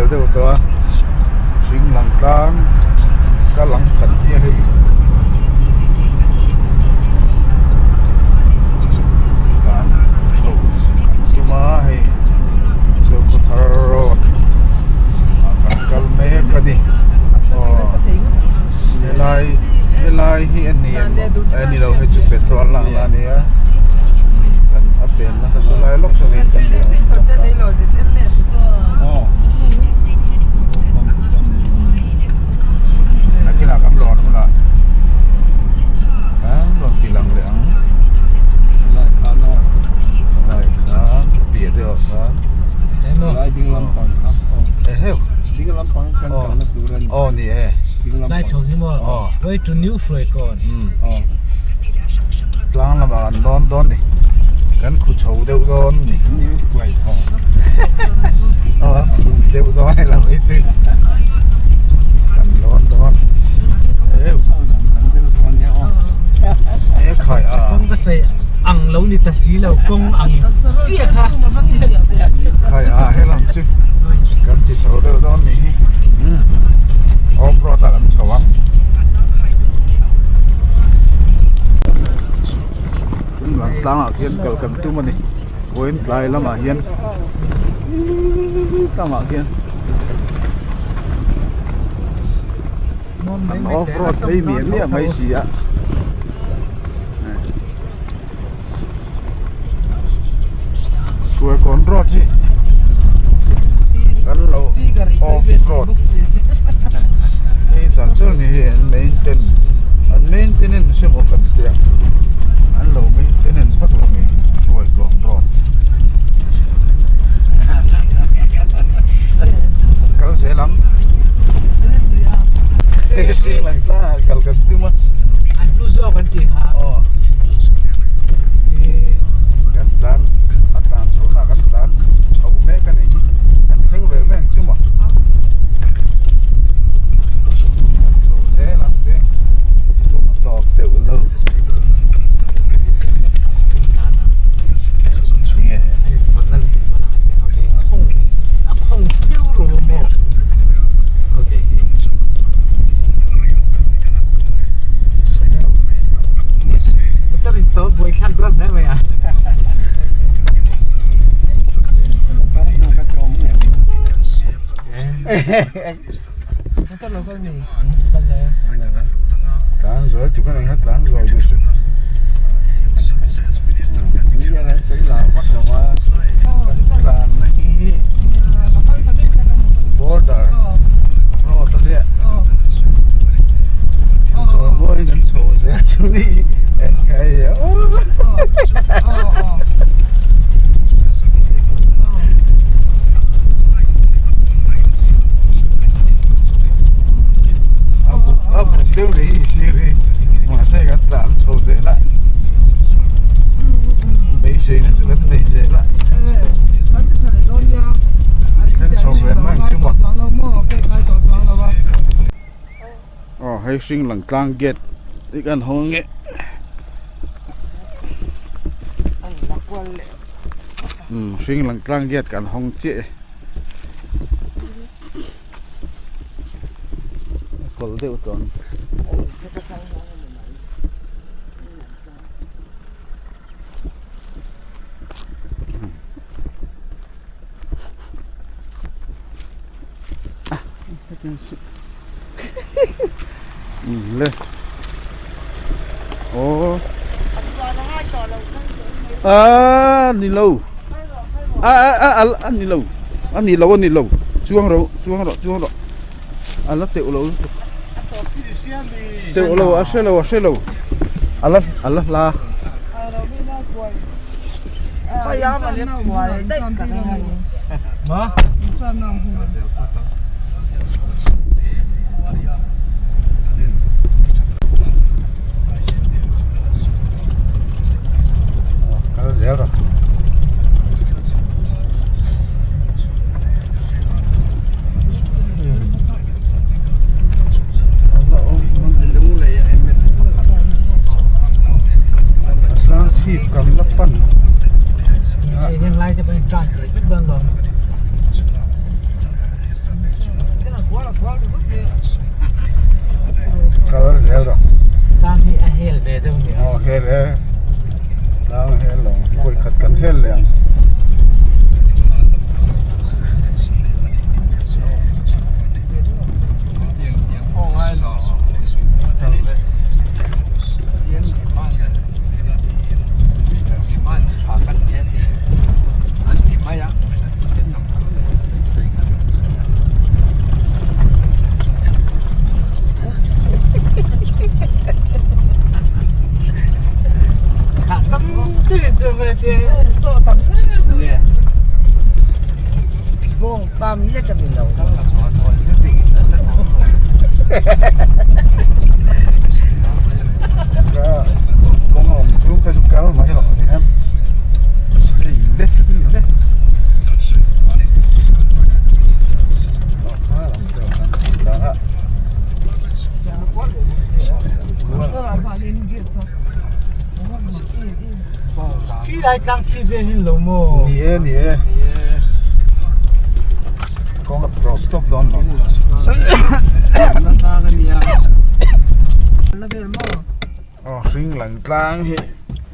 deuh tawh a hring lang tlang ka lang khat chiah hei tlan chho kan tum a hei Zokhawthar road ah kan kal mek a ni aw helai helai hi a ni em a ni lo hei chu petrol lakna a nia kan a penna kha saw lai lawk saw in ka hria nakinah kan lawn hunah kan rawn ti lang leh ang lai khan a piah deuh ah khan eheu aw ni e tlang lamah kan dawn dawn ni kan khu chho deuh dawn ni aw a khu deuh dawn a lo hi chu kan lawn dawn eu e khai a kawng ka sawi ang lo ni ta si lo kawng ang chiah kha khai a helam chu kan ti chho deuh dawn ni hi off road ah kan chho ang. Lang tlangah khian kal kan tum a ni vawiin tlai lamah hian tlangah khian an off road phei miah miah mai si a Hruaikawn road hi kan lo off road hei char char ni hi an maintain an maintenance emaw kan tia an lo maintenance vak lo ni Hruaikawn road kal zel ang kal kan tum a an hlu zawk an ti ha aw kan tlan a tlan chho na kan tlan chho mek a nih hi kan thleng ve mek chu maw chho zel ang che tawp deuh lo nge a khawng feu ru maw Motor in to buai thlak dawn hle mai a. Motor lo kal ni. Kal le. Tlan zuai tu kan ang hian tlan zuai duh chu. Kan tlan na hi border road a nia zawi muangin kan chho zel chu ni engkai a buk deuh leh hi sir hi mahse kan tlan chho zel a beiseina chu kan nei zel a. Aw hei hring lang tlang gate hi kan hawng ange umm hring lang tlang gate kan hawng chiah e a kawlh deuh tawh ang. Le oh a ni lo a a a a ni lo a ni lo a ni lo chuang ro chuang rawh chuang rawh a la teuh lo lutuk teuh lo a hre lo a hre lo a la a la hla kal zel rawh. Chhip kan la pan Kal zel rawh. Tlang hi a hel ve deuh nia. Aw hel e. Tlang a hel lo. Vawi khat kan hel leh ang. Kawng awm chu ka zu kal mai rawh hian hei le hei le Khi lai tlang chhip vel hi lo maw? Ni e ni e kawng a tawp tawp dawn lo. Aw hring lang tlang hi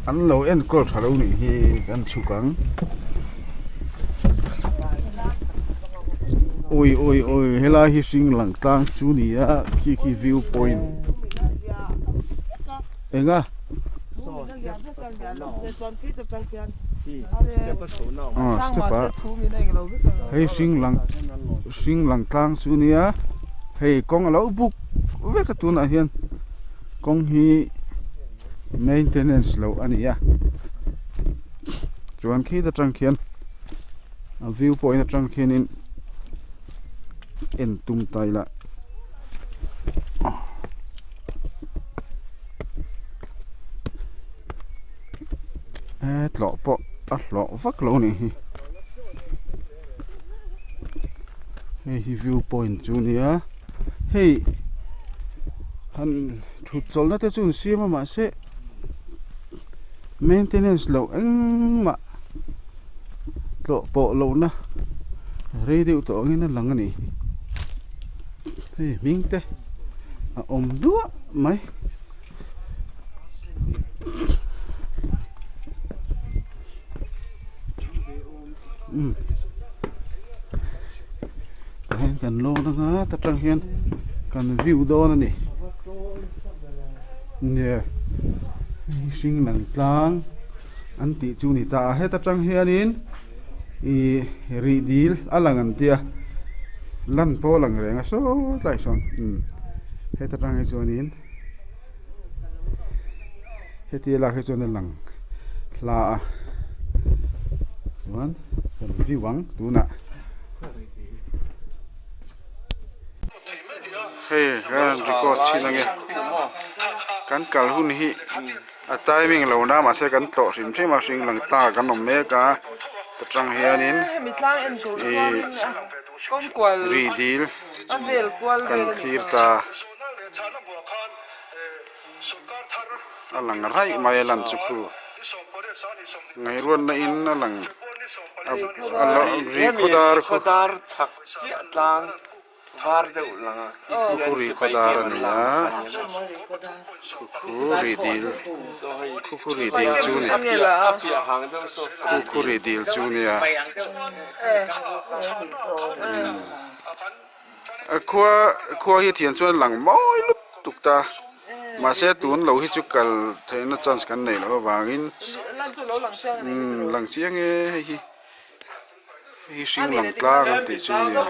an lo enkawl tha lo nih hi kan chhuk ang. Ui ui ui helai hi hring lang tlang chu ni a khi khi view point eng a. Aw step ah hei hring lang hring lang tlang chu nia hei kawng a lo buk vek a tunah hian kawng hi maintenance loh a ni a chuan khi ta tang khian a view point atang khianin en tum ta ila. He tlawh pawh a hlawh vak lo a nih hi hei hi view point chu a nia hei han thut chawlhna te chu an siam a mahse maintenance loh engmah tlawh pawh lohna rei deuh tawh angin a lang a ni hei hming te a awm duah mai. Umm tah hian kan lawn anga ta tang hian kan view dawn a ni nia hring lang tlang an tih chu ni ta a heta tang hianin ih rih dil a lang an tia lan pawh a lang reng a saw tlai sawn umm heta tang hi chuanin. Heti lak hi chuan a lang hla a chuan kan view ang tunah hei kan record thin ange kan kal hun hi a timing lo na mahse kan tlawh hrim hrim a hring lang ta kan awm mek a ta tang hianin ih ri dil kan thlir ta. A lang raih mai a lan chu khu ngaihruatna in a lang a ri khawdar khu khu ri khawdar a ni a khu khu ri dil khu khu ri dil chu ni khu khu ri dil chu nia. A khua khua hi thian chuan lang mawi lup tuk ta mahse tun lo hi chu kal theihna chance kan neih loh avangin umm lang chiang e hei hi hei hi hring lang tlang an tih chu a ni.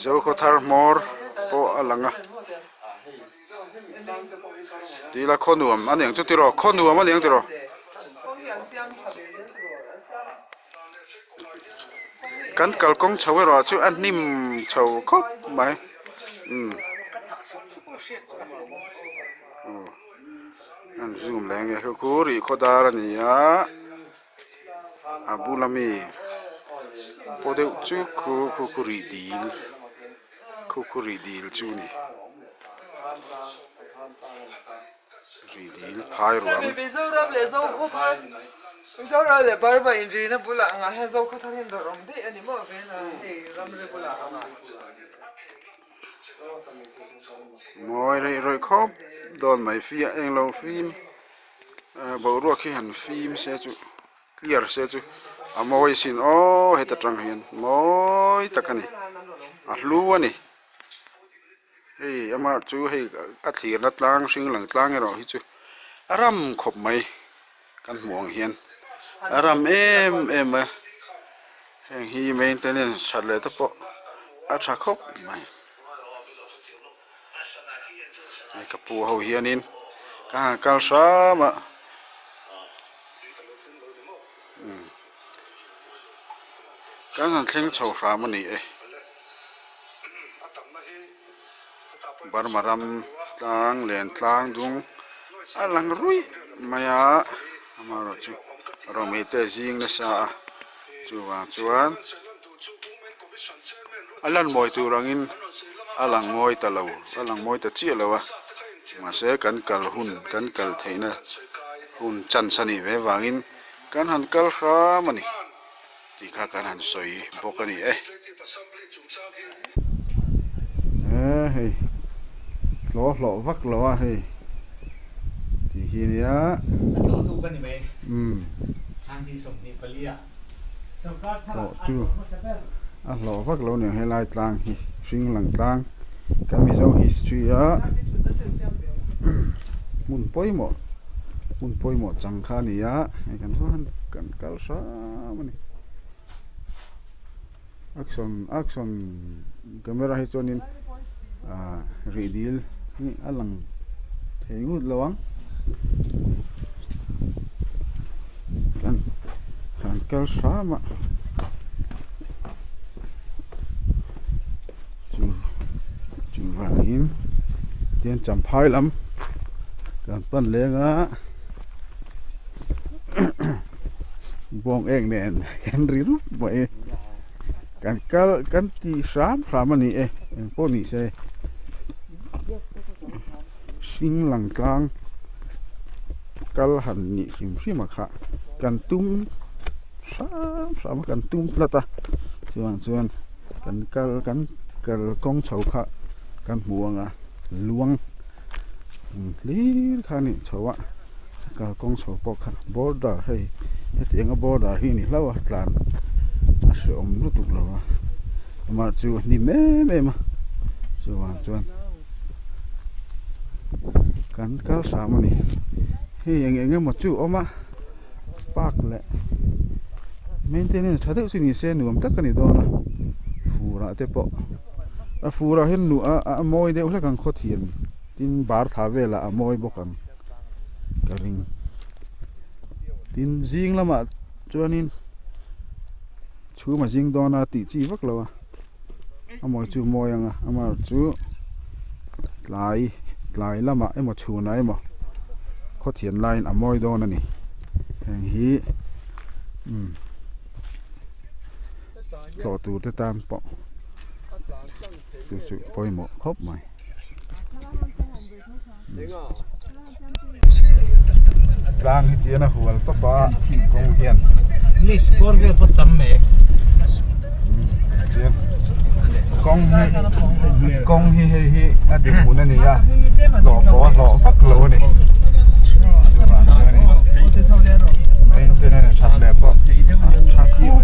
Zokhawthar hmawr pawh a lang a. Tila khaw nuam a niang chu tiraw khaw nuam a niang tiraw. Kan kalkawng chho erawh chu a hnim chho khawp mai umm an zoom leh ange khu rih khaw dar a ni a a bula mi paw deuh chu khu khu rih dil. Khukhuri dil chu a ni. Ri dil phai ruam. Mizoram leh Zokhawthar Mizoram leh Burma inrina bulah angah hian Zokhawthar hian rawn awm daih a ni maw vena hei ramri bulah angah. Mawi rei rawih khawp dawn mai fiah englo fim boruak hi han fim se chu clear se chu a mawi sin aw heta tang hian mawi tak a ni a hlu a ni. Hei amah chu hei a thlirna tlang hring lang tlang erawh hi chu a ram khawp mai kan hmuh ang hian a ram em em a heng hi maintenance that leh te pawh a tha khawp mai hei ka pu ho hianin ka han kal hram a umm kan han thleng chho hram a ni e. Burma ram tlang len tlang dung a lang ruih mai a amaherawh chu rawmei te zing nasa a chuvang chuan a lan mawi tur angin a lang mawi ta lo a lang mawi ta chiah lo a mahse kan kal hun kan kal theihna hun chance a nih ve vangin kan han kal hram a ni. Tih kha kan han sawi bawk a ni e. He hei tlaw hlawh vak lo a hei tih hi nia. A tlawh tu ka ni mai. Umm. Sanghi 24 ah sorkar thar ah a tlawh hmasa ber. A hlawh vak lo nia helai tlang hi hring lang tlang kan Mizo history a hmun pawimawh hmun pawimawh chang kha a ni a hei kan kan kal hram a ni action action camera hi chuanin ah rih dil hi a lang thei ngut lo ang kan han kal hram a chu chu vangin tian champhai lam kan pan leng a. Bawng eng nen kan ri rup mai kan kal kan ti hram hram a ni e eng pawh ni se hring lang tlang kal han nih hrim hrim a kha kan tum hram hram a kan tum tlat a chuan chuan kan kal kan kal kawng chho kha kan hmu ang a luang hlir kha a ni chho a. Kalkawng chho pawh kha border hei hetianga border hi ni hlauh a tlan a hrehawm lutuk lo a amah chu a hnim em em a chuvang chuan kan kal hram a ni hei eng eng emaw chu a awm a park leh maintenance tha deuh chu ni se nuam tak a ni dawn a fur ah te pawh a fur ah hian a mawi deuh hlek ang khawthian tin bar tha velah a mawi bawk ang. ka ring tin zing lamah chuanin chhum a zing dawn a tih chi vak lo a a mawi chu mawi ang a amaherawh chu tlai tlai lamah emaw chhunah emaw khawthian laiin a mawi dawn a ni heng hi umm tlawh tur te tan pawh chu chu pawimawh khawp mai. Tlang hi tian a hual tawp a kawng hian English bawr vel pawh tam mai tian kawng hi kawng hi hei hi a dik hmun a ni a hlawh pawh a hlawh vak lo a ni chuvang chuanin maintenance that leh pawh a tha khawp.